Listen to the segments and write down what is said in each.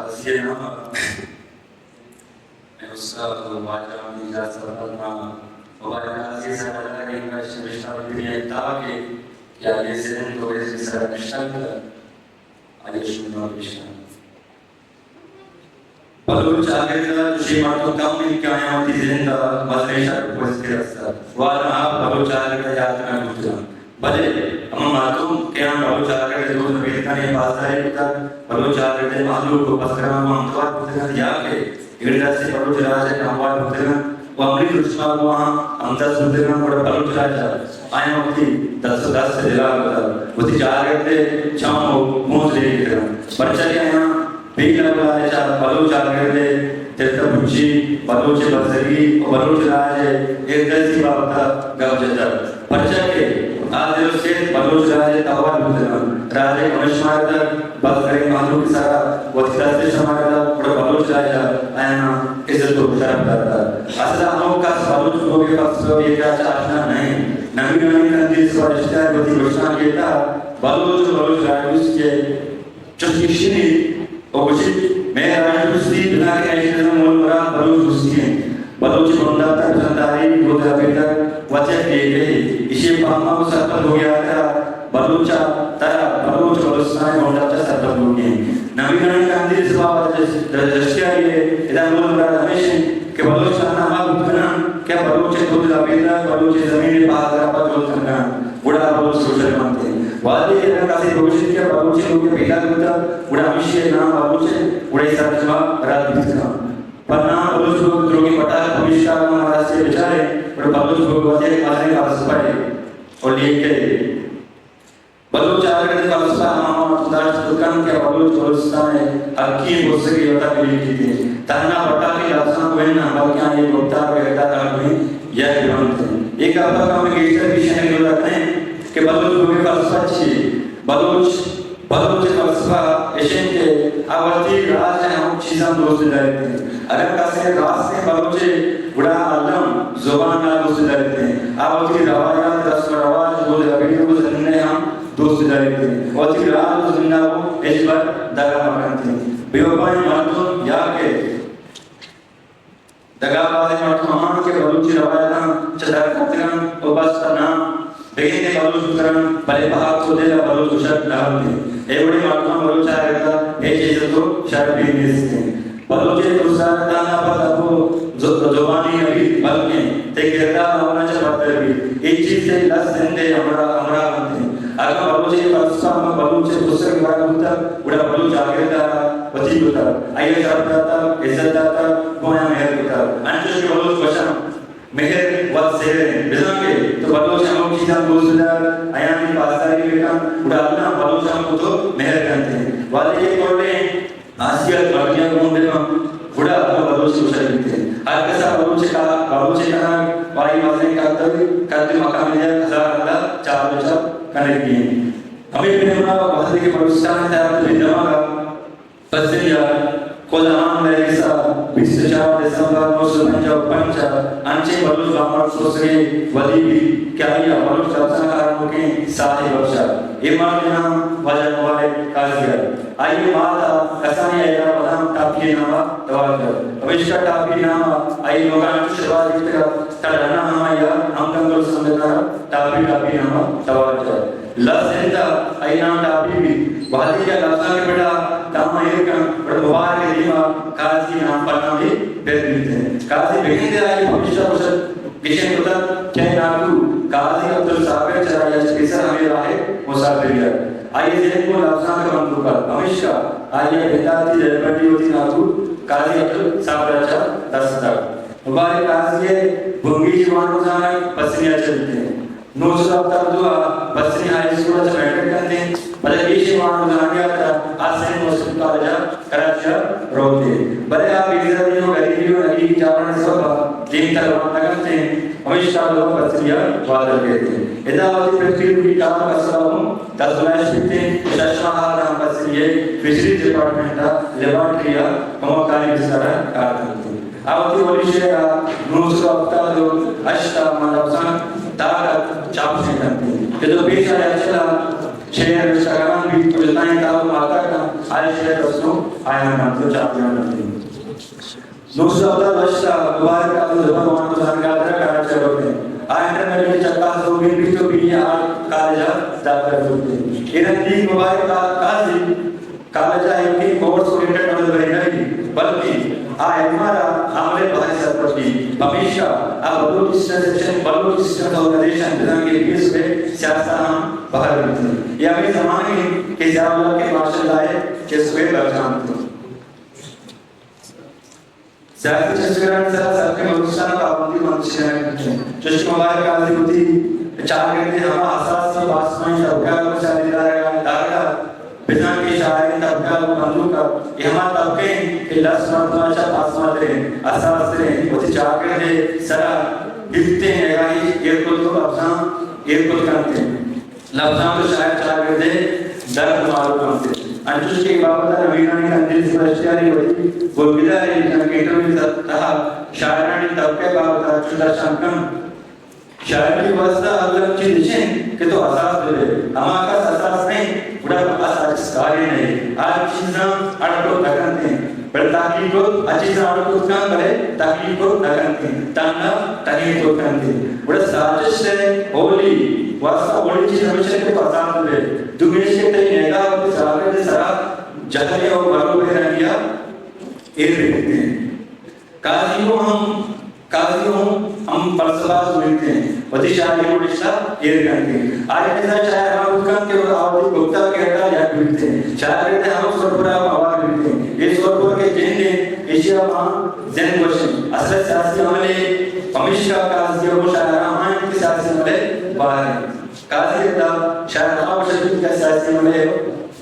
اسے نام اے استاد و واجہ منی جا سرپد نام و باید از یہ سر اللہ کے انگا شمشتار دنیا تاکہ کہ آئی زند و اس سر نشتگ آئی شمار نشتگ۔ بلوچ چاگرد ء چوشیں مردم کم انت کہ آیاں وتی زند ء مزنیں شر و پست ء رستگ۔ وال آ بلوچ چاگرد ء یات نہ بوتگ انت۔ بلے ہما مردم کہ آیاں بلوچ چاگرد ء دود ء بیتگانی پاسداری کتگ، بلوچ چاگرد ء مہلوک و پسگران گوں ہمتوار بوتگ انت یا کہ ایڈ دستی بلوچ راج ء ہموار بوتگ انت و عملی دشمن گوں آہاں ہمدست بوتگ انت، گڑا بلوچ راج ء آیاں وتی دست و دست ء دل ء کتگ، وتی چاگرد ء چم و پونز لیکتگ انت۔ پرچا کہ آیاں پیلہ بلائے چہ بلوچ چاگرد ء ترتہ پچی، بلوچ بزگی و بلوچ راج ء ایردستی بابت ء گپ جتگ، پرچا کہ آ دل و سیت بلوچ راج ء توار بوتگ انت، راج ء کمش مارتگ، بزگریں مہلوک ء سرا وتی دست ء شمارتگ، گڑا بلوچ راج ء آیاناں عزت و شرپ داتگ۔ اصل ء ہمک کس بلوچ لوگ ء فلسفہ و ایرا چہ آشنا نہ انت۔ نمیرانیں کندیل سوار اشتر وتی گوشتانکے ء تہا بلوچ و بلوچ راج دوستی ء چست گیشینیت و گوشیت، مئے راج دوستی بنا کہ نیشنلزم مول مراد بلوچ دوستی انت۔ بلوچ بندات ء بزاں تاریخ دود ء پیدر وت یک ڈیکرے، ایشی ء پہما و سرپد لوگی ہاترا بلوچ ء ترا بلوچ و بلوچستان ء بندات ء سرپد لوگی انت۔ نمیرانیں کندیل سبا جشتیاری ء ادا مول مراد ہمیش انت کہ بلوچ تہنا ہما بوت کناں کہ بلوچ ء دود ء پیدر بلوچ ء زمین ء پہدرا پہ جہد کنگ ء انت۔ گڑا بلوچ سوشل بنت انت۔ وہدے کہ اگاں کسے بگوشیت کہ بلوچ لوگ پیدا بوتگ، گڑا ہمیشی ء نام بلوچ انت، گڑا اے سرجم ء رد بیت کنت۔ پہ نام بلوچ لوگ دروگیں پٹاک پمیشکا اگاں ما راستی ء بچاریں، گڑا بلوچ لوگ وت یک مزنیں فلسفہ ء و لیکہ ء۔ بلوچ چاگرد ء فلسفہ ہما مردم داشت کت کنت کہ بلوچ بلوچستان ء حقی بزگی وتا بلیکیت انت۔ تہنا پٹاکی لفظاں گوئن نہ، بلکیں آئی گپتار و کردار ہر دوئیں یک بنت انت۔ اے گپ ء کمے گیشتر پیشن ء گلہ کنیں کہ بلوچ لوگ ء فلسفہ چی؟ بلوچ، بلوچ ء فلسفہ اش انت کہ آ وتی راج ء ہمک چیزاں دوست داریت انت۔ اگاں کسے راستیں بلوچے گڑا الم زبان ء دوست داریت انت۔ آ وتی روایات، رسم و رواج، دود ربیدگ و زمین ء ہم دوست داریت انت۔ وتی راج و زمین ء گوں ہچبر دگا مکنت انت۔ بے وفائیں مردم یا کہ دگہ بازیں مردم ہمان کہ بلوچی روایتاں چہ در کپتگ انت و بس پہ نام بگندے بلوچ بوتگ انت، بلے پہ حق و دل ء بلوچ گوشگ نہ بنت انت۔ اے وڑیں مردماں بلوچ چاگرد ء ہچ عزت و شرپے نیست انت۔ بلوچ ء درستان تہنا پہ دپ و ز-، زبانی نہ بیت، بلکیں تئی کردار ہمونا چہ پدر بیت۔ اے چیز تئی لس زند ء ہمراہ، ہمراہ بنت انت۔ اگاں بلوچ ء فلسفہ ہما بلوچ ء پسگ ء وڑا بوتگ، گڑا بلوچ چاگرد ء را وتی کتگ، آئی ء شرپ داتگ، عزت داتگ، گوں آیاں مہر کتگ۔ انچوش کہ بلوچ گوشاں، مہر وت زہر انت۔ بزاں کہ تو بلوچ ہمک چیزاں دوست بدار، آیانی پاسداری بکن، گڑا اللہ بلوچ ہم گوں تو مہر کنت انت۔ وہدے کہ کلیں حیثیت مردمے ء گون بہ بنت، گڑا تو بلوچ گوشگ بیت انت۔ ہر کس ء بلوچ ء کا-، بلوچ ء کنگ و آئی مزنیں قدر، قدر مقام ء یک ہزار ہند ء چار و چپ کنگی انت۔ ہمے پیما وہدے کہ بلوچستان ء تہا بے دمگ ء پسنی ء خدا ہان مئے کسا بیست و چار دسمبر نو سد پنجاہ و پنچ ء انچیں بلوچ بامرد سوسگے ودی بیت کہ آئی ء بلوچ لبزانک ء ہرنوکیں ساہے بخشا۔ اے مرد ء نام واجہ مبارک قاضی ء۔ آئی ء مات ء کسانیں عہد ء پداں ٹاپی ء نام ء توار جت۔ پمیشکا ٹاپی نام ء آئی ء لوگاں انچوش رواج گپتگ ات، تاں ڈنا ہم آئی ء ہمکنگ ء سنگتاں را ٹاپی ٹاپی نام ء توار جت۔ لس زند ء آئی نام ٹاپی بیت۔ وہدے کہ لبزانک ء پڑ ء داں ایر کنت، گڑا مبارک ء دیم ء قاضی نام پہ نام ء پر بیت انت۔ قاضی بگندے آئی ء پمیشا گوشت گچین کتگ کہ اے ناکو قاضی عبدالصابر چرا یک پیسر ہمے راہ ء مسافری ات۔ آئی ء ذہن گوں لبزانک ء بندوک ات، پمیشکا آئی ء بنداتی رہبری وتی ناکو قاضی عبدالصابر ء چہ دست دات۔ مبارک قاضی ء بنگیجی وانگ ء زانگ پسنی ء چہ بیت انت۔ نو سد ہپتاد ء دو ء پسنی ہائی اسکول ء چہ میٹرک کنت انت، پدا ایشی وانگ ء زانگ ء تہ آ سینٹ موسم کالج ء کراچی ء روت انت، بلے آ بے زری و گریبی و نگیگی جاورانی سبب ء دیمتر روان نہ کنت انت، پمیشکا لوگ پسنی ء واتر کیت انت۔ ادا وتی پت ء لوگی کار ء سرا ہم دزمش بیت انت۔ شش ماہ ء داں پسنی ء فشریز ڈیپارٹمنٹ ء لیبارٹری ء کمکاری بستر ء کار کنت انت۔ آ وتی ولی شعر ء نو سد ہپتاد و ہشت ء ماں لبزانک تاک ء چاپ شنگ کنت انت۔ ادا پیش آئی ء چلا شعر نبشتہ کنان بیت، تو جتائیں کتاب ماتا کن، آئی شعر رسنو آیان بنت و چاپیان بنت۔ نو سد ہفتاد و ہشت ء مبارک قاضی ظفر وانگ و زانتکار ء کراچی ء برت انت۔ آ انٹرمیڈیٹ ء چکاس زوبین بیت و بی اے آرٹ کالج ء داخلہ زرت انت۔ اے رندیگ مبارک قاضی کالج ء ایوکیں کورس اورینٹڈ نودربری نہ بیت، بلکیں آ ایم آر ء عمل ء بہر سرپد بیت۔ پمیشکا آ Baloch student association, Baloch student organisation بزاں کہ بی ایس ایف ء سیاست ء ہم بہر بیت انت۔ اے ہمے زمانگ انت کہ ضیاء الحق ء مارشل لا ء چست ء برجاہ انت۔ سیاسی چست ء گرانی سرا سرجمیں بلوچستان ء پابندی بند شکنگ بیت انت۔ چوشکہ مبارک قاضی وتی چاگرد ء ہما حساس ء پاسمانی طبقہ ء گوں سیادی دارگ ء، دارگ ء، بزاں کہ شاعریں طبقہ ء گوں بندوک ء، اے ہما طبقہ انت کہ لس مردماں چہ پاسمانتریں، حساس تریں، وتی چاگرد ء سرا گپتیں نگاہے ایر کت و لبزاں ایر کت کنت انت۔ لبزانت و شاعر چاگرد ء درد مارو کنت انت۔ انچوش کہ اے بابت ء نمیرانیں کندیل زبشتیاری وتی گلگدار ء جنکیٹانی تہا شاعرانی طبقہ ء بابت ء چو درشان کنت، شاعری واستہ الم چیز اش انت کہ تو حساس بہ بئے۔ ہما کس حساس نہ انت، گڑا بس ہرچ کارے نہ انت۔ ہر چیزاں اڑ کت نہ کنت انت۔ بلے تحقیق کت، ہر چیزاں اڑ کت کنت، بلے تحقیق کت نہ کنت انت۔ تہنا تہین کت کنت انت۔ گڑا سازش ء اولی واستہ اولی چیز ہمیش انت کہ تو حساس بہ بئے۔ دومی ایش کہ تئی نگاہ وتی چاگرد ء سرا جہلیں و بروبیں رنگے ء ایر بہ بیت انت۔ قاضی ء ہم، قاضی ء ہم، ہم فلسفہ زوریت انت، وتی شاعری ء نبشتہ ایر کنت انت۔ آئی ء نزا شاعر ہما بوت کنت کہ آ وتی گپتگ ء کرد ء یک بیت انت۔ شاعر ء ہم سرپر ء ہوار بیت انت۔ اے سرپر کہ جند انت، ایشی ء ما زند گوش انت۔ اصل ء سیاسی عمل ء پمیشکا قاضی ء گوں شاعر ہما انت کہ سیاسی عمل ء بہر انت۔ قاضی ء دا شاعر ہما گوش انت کہ سیاسی عمل ء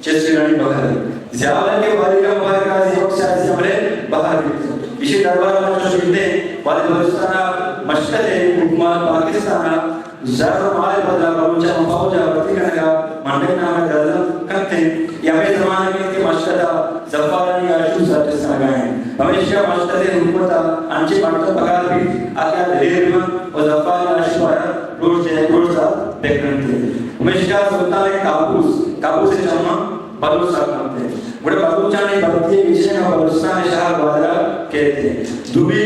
چست ء گرانی بہر انت۔ ضیاء الحق ء باریگ ء مبارک قاضی ہم سیاسی عمل ء بہر بیت۔ ایشی دربار ء ما چوش گندیں، وہدے بلوچستان ء مشکت ء حکومت پاکستان ء زر و مال ء بدل ء بلوچ ء فوج ء بھرتی کنگ ء منڈگ نام ء گردن کنت انت، اے ہمے زمانگ انت کہ مشکت ء ظفارانی آشوب سرجم کنگ ء انت۔ پمیشکا مشکت ء حکومت ء انچیں مردم پگار بیت آ کہ آ دلیر بہ بنت و ظفارانی آشوب ء را پروش دے، پروش دات بہ کنت۔ پمیشکا سلطان ء کابوس، کابوس ء چماں بلوچ سر کنت۔ گڑا بلوچانی بھرتی ء گیشینگ ء بلوچستان ء شہر گوادر ء کیت۔ دومی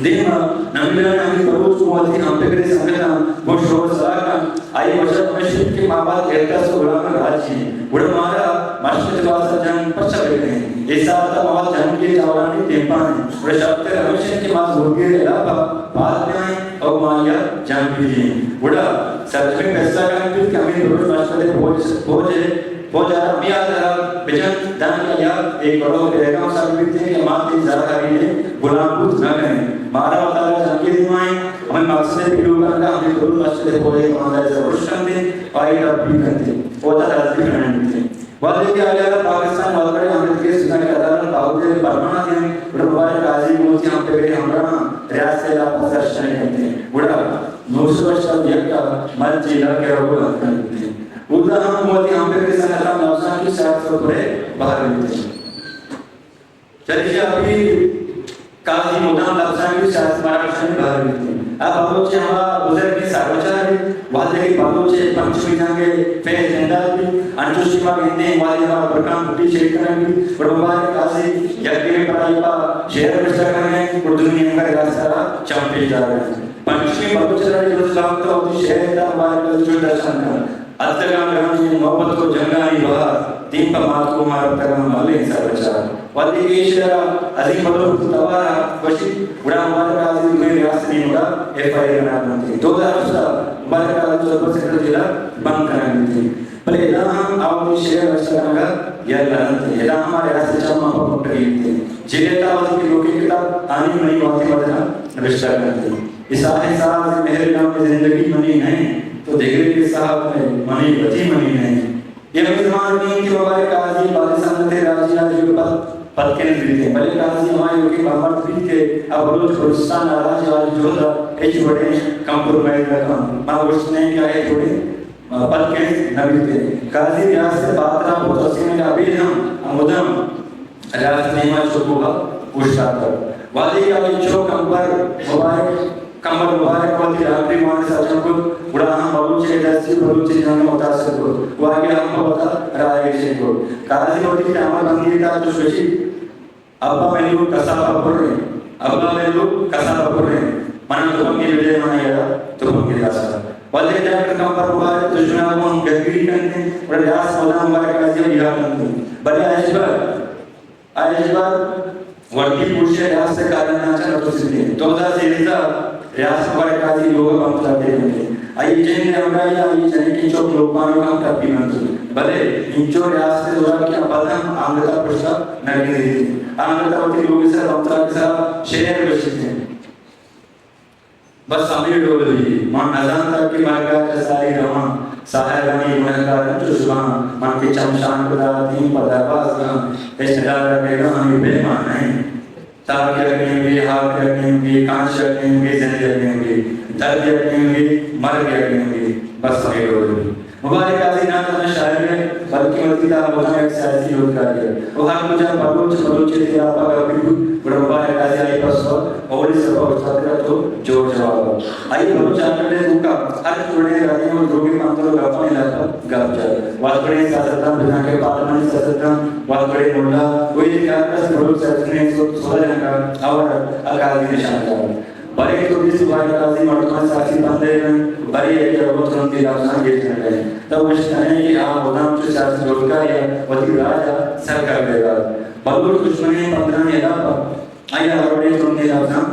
دیم ء نمیرانیں حمید بلوچ گوں وتی ہمپکریں سنگتاں گوں شور سلاہ کنت۔ آئی ء وجہ ہمیش انت کہ ما وت ایرکس ء غلامیں راجے ایں، گڑا مارا مشکت ء واستہ جنگ پرچا بہ کنیں؟ اے ساعت ء ما وت جنگی جاورانی دیمپان ایں، گڑا شرتر ہمیش انت کہ ما زورگیر ء ہلاپ ء پاد بیائیں ء گوں آئی ء جنگ بہ جنیں۔ گڑا سرجمیں پیسلہ کنگ بیت کہ ہمے بلوچ مشکت ء فوج، فوج ء فوج ء را ہمے ہاترا بہ جنت دانکہ آیاں اے گروہ ء پیغام سر بیت کہ ما تئی زرہریلیں گلام بوت نہ کنیں۔ مارا وتارا جنگے دیما انت، ہمے مقصد ء پیلو کنگ ء ہمے بلوچ مشکت ء فوج ء کمانڈر ء سر ارش کنت انت، آئی ء ٹپی کنت انت، وتا دزگیر کنگ بیت انت۔ وہدے کہ آئی ء را پاکستان ء ملک ء امریکی سزا کہ عدالت باہوٹ ء پرمان ء دینت، گڑا مبارک قاضی گوں وتی ہمپیریں ہمراہاں ریاست ء ہلاپ ء سرش کنگ کنت انت۔ گڑا نو سد ء ہشتاد ء یک ء مرچی لک ء روگ ء بند کنگ بیت انت۔ اودا ہم گوں وتی ہمپیریں سنگتاں لبزانکی سیاست ء پورے بہر بیت انت۔ چریشی ء ابید قاضی مدام لبزانکی سیاست مراگشانی بہر بیت انت۔ آ بلوچ ء ہما بزرگیں سرمچارے، وہدے کہ بلوچ ء پنچمی جنگ ء پہ زندگ بیت، انچوش کہ ما گندیں وہدے ہما برکان بگٹی شہید کنگ بیت، گڑا مبارک قاضی یک نیمگے پدا پہ شعر نبشتہ کنگ ء انت، گڑا دومی نیمگ ء ریاست ء را چم پیش دارگ ء انت۔ پنچمی بلوچ ء را جوز لہتے وتی شعر ء تہا مبارک قاضی چوش درشان کنت۔ اتکگاں گرانیں نوبت و جنگانی بہار، دیم پہ ماتگوما رپتگاں ملیں سربچار۔ وہدے کہ اے شعر ء عظیم بلوچ وتی توار ء گوشیت، گڑا مبارک قاضی دوئیں ریاست ء نیمگ ء ایف آئی آر کنگ بنت۔ دو ہزار ہشت ء مبارک قاضی تربت سینٹرل جیل ء بند کنگ بیت۔ بلے ادا ہم آ وتی شعر نبشتہ کنگ ء یلہ دنت۔ ادا ہم آ ریاست ء چماں پہ کٹگی بیت۔ جیل ء تہا وتی پیروکیں کتاب آنی منی وہدے وہدے نبشتہ کنت۔ اے ساہ ء ساز ء مہر نام ء زندگی منی نہ انت، تو دگرے کہ ساہ کن ئے، منی وتی منی نہ انت۔ اے ہمے زمانگ انت کہ مبارک قاضی بازیں سنگتیں راجی آجوئی ء پد، پد کنز بیت انت، بلے قاضی ہما ایوکیں بامرد بیت کہ آ بلوچ بلوچستان ء راجی آجوئی جہد ء ہچ وڑیں کمپرومائز نہ کنت۔ ما گوشت نہ انت کہ آ ہچ وڑیں پد کنز نہ بیت انت۔ قاضی ریاست ء پاترا بوت ہستیں کہ ابید ہم آ مدام ریاست ء نیما چک ء اوشتاتگ۔ وہدے کہ آئی چک امبر مبارک کمبر مبارک وتی ڈاکٹری وان سرجم کت، گڑا ہم بلوچ ءِ دستی بلوچ ءِ جان ءَ متاثر کت، واقعہ ہم پہ وتا راہ گیشیں کت۔ قاضی وتی تامر بندی ءِ تہا چوش گوشی، ابا مئے لوگ کساپ ءَ پر ایں، ابا مئے لوگ کساپ ءَ پر ایں، منا تپنگے بدے، منا یلا تپنگے داستا۔ ولے ڈاکٹر کمبر مبارک دشمنا گوں ہم گپگیری کنت ایں، گڑا ریاست مولانا مبارک قاضی ءَ بیرا کنت ایں۔ بلے ہچبر آ ہچبر وردی پوشی ءَ ریاست ءِ کارندہاں چہ نہ ترسیت ایں۔ دو ہزار سیزدہ ریاست مبارک قاضی لوگ ءَ بم تراکے کنت ایں۔ آئی ءِ جند ءِ ہمراہی ءَ آئی ءِ جنکیں چک لوگمانک ہم ٹپی منت، بلے اینچو ریاست ءِ زوراکیاں پد ہم آنگت ءَ پشت ءَ نہ گندیت ایں۔ آنگت ءَ وتی لوگ ءِ سر بم تراک ءِ سرا شعر گوشیت ایں۔ بس ہمے ڈول بیت۔ من نزانتگ کہ مرگ ءَ چہ ساری رواں، ساحرانی گنہگار انچو شباں۔ من کہ چمشانک داتیں پہ دربازگاں، ہچ ندارگ ءِ گاں ہمے پیما نہ انت۔ تاک یک نیمگے، ہاک یک نیمگے، کانش یک نیمگے، زند یک نیمگے، درد یک نیمگے، مرگ یک نیمگے۔ بس ہمے ڈول بیت۔ مبارک قاضی نہ تہنا شاعر ات، بلکیں وتی تہا مدام یک سیاسی جہدکارے ات۔ او ہر کجا بلوچ، بلوچ ءِ خلاف ءَ گپ بوت، گڑا مبارک قاضی آئی ءِ پسو ءَ اولی سرپد اوشتاتگ ات ءُ جوڑ جواب ءَ۔ آئی ءِ بلوچ جاکٹ ءِ توکا ہر وڑیں ردیں ءُ دروگیں پندل ءُ گپانی لہتیں گپ جت۔ وت وڑیں سیاستدان، بزاں کہ پارلیمانی سیاستدان، وت وڑیں ملا، کوئی کار کس بلوچ سیاست ءِ سودا جنگ ءَ آوار ات، آ قاضی نشان دات۔ بلے تو دیست مبارک قاضی مردمانی سیاسی پندے نہ انت، بلے یکے ءَ گوں ترندیں لبزاں گیج نہ کنت۔ تو گوشت کن ئے کہ آ مدام چو سیاسی جہدکارے ءَ وتی راج ءَ سر کردگ ءَ ات۔ بلوچ دشمنیں پندلانی ہلاپ ءَ آئی ءَ ہر وڑیں ترندیں لبزاں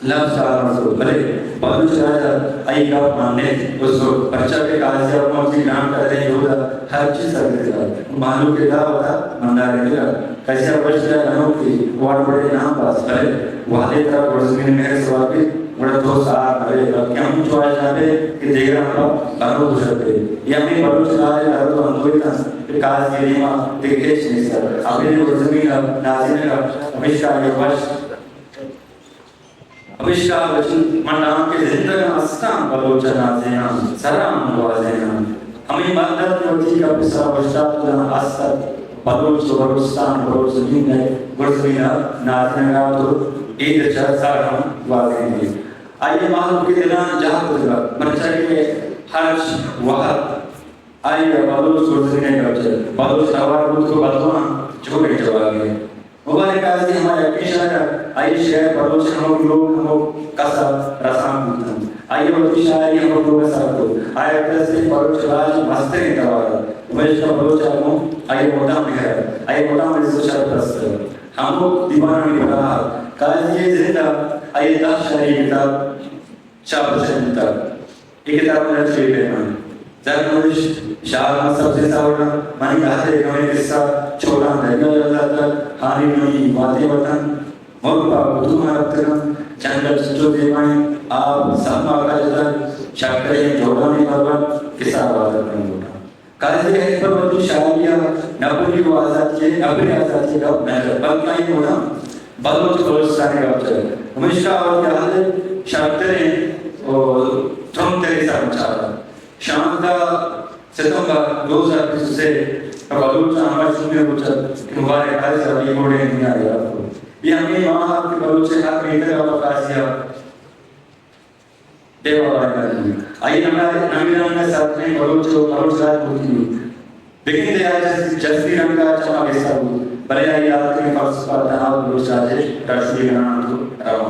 لبز کار مہ کت، بلے بلوچ راج ءَ آئی ءِ گپ مان نیت ءُ زرت، پرچا کہ قاضی ءَ گوں وتی گران قدریں جہد ءَ ہر چیز سر گرتگ ءُ مہلوک ءِ تہا وتا مندارینتگ ءُ کسے ءَ گوشت کہ آ گنوکے، وڑ وڑیں نام باز، بلے وہدے ترا گڈزمین ءِ مہر سوار بیت، گڑا تو سار نہ بئے، بلکیں ہمینچو آجنا بئے کہ دگراں پہ گنوک گوشگ بئے۔ اے ہمے بلوچ راج ءِ درد ءُ اندوہ ات انت کہ قاضی ءِ دیم ءَ دگہ ہچ نیست ات۔ ابید گڈزمین ءِ نازینگ ءَ، پمیشکا آئی ءَ گوشت، پمیشکا بچن من دانکہ زندگاں استاں بلوچ ءِ نازیناں، سرا من گوازیناں۔ ہمے مرد ات کہ وتی گپ ءِ سرا اوشتات ءُ داں است ات، بلوچ ءُ بلوچستان ءُ بلوچ زمین ءِ گڈزمین ءِ نازینگ ءَ ات ءُ اید ءَ چہ سر ہم گوازینت۔ آئی ءَ مہلوک ءِ دلاں جاہ کتگ ات، پرچا کہ ہرچ وہد آئی ءَ بلوچ گڈزمین ءِ گپ جت، بلوچ توار بوت ءُ بدواں جوڑیں جوابے۔ مبارک قاضی ہما یکیں شاعر ات، آئی ءِ شعر بلوچ ءِ ہمک لوگ، ہمک کس ءَ رسانک بوت انت۔ آئی ءَ وتی شاعری ہمک لوگ ءَ سر کت۔ آئی ءَ پیسرین بلوچ راج ءِ مستریں توار ات، پمیشکا بلوچ ءَ گوں آئی ءَ مدام مہر ات، آئی ءَ مدام عزت ءُ شرپ رستگ ات۔ ہمک دیوانانی براہ ات۔ قاضی ءِ زند ءَ آئی ءِ دہ شاعری کتاب چاپ ءُ شنگ بوتگ۔ اے کتاب ءِ نقش اے پیم انت: زرنوشت، شاہ احمد سبزیں ساوڑاں، منی عہد ءِ گمیں قصہ، چولاں دریا یل داتگ، ہانی منی واتیں وطن، مرگ پہ گدوماں رپتگ انت، جنگل چنچو زیبا انت، آپ سم آکا جتگ، شکریں جوڑانی پرور، کسا واتر کنگ لوٹاں۔ قاضی ءَ ہچبر وتی شاعری ءَ نبری ءُ آزاتی ءِ، نبری آزاتی ءِ گپ نہ جت، بلکیں آئی ءَ مدام بلوچ ءُ بلوچستان ءِ گپ جت۔ پمیشکا آ وتی عہد ءِ شرتریں ءُ ترندتریں سرمچار ات۔ شانزدہ ستمبر دو ہزار بیست ءُ سے ءَ بلوچاں ہما شومیں روچ ات کہ مبارک قاضی ءَ وتی گوڑیں دنیا ءَ یلہ کت۔ اے ہمے ماہ ات کہ بلوچ ءِ ہر میتگ ءَ پہ قاضی ءَ ڈیوا بائدگ بوت۔ آئی ءِ نام، نامی نام ءَ سرجمیں بلوچ ءُ بلوچ راج بوتی بوت۔ بگندے آ جس-، جستی رنگ ءَ چما گسا بوت، بلے آئی ءِ آتکیں فلسفہ تہنا بلوچ راج ءِ رہشونی گران انت ءُ